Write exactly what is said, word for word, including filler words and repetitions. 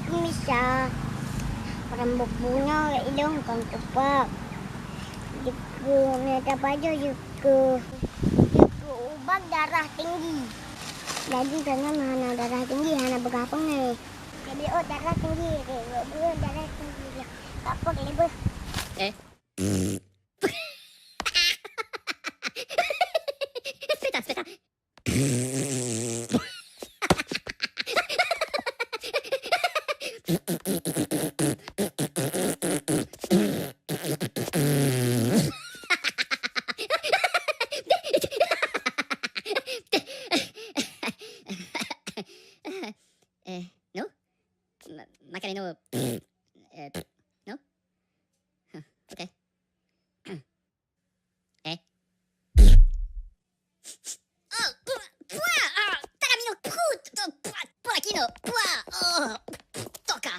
Bisa. Barang buku nyoe ilong kon kupak. Jikeu mita pajoh jikeu. Jikeu ubak darah tinggi. Jadi tanyoe hana darah tinggi, hana peugah peungéh. Jadi oh darah tinggi, oh darah tinggi. Kapok lebih. Eh. Speta, speta. Eh, no? Ma-, Macarena. Eh, no? Huh, okay. Eh. Oh, pua, pua, ah, takamino, put, oh, pua, pua, kino, pua, oh, toka.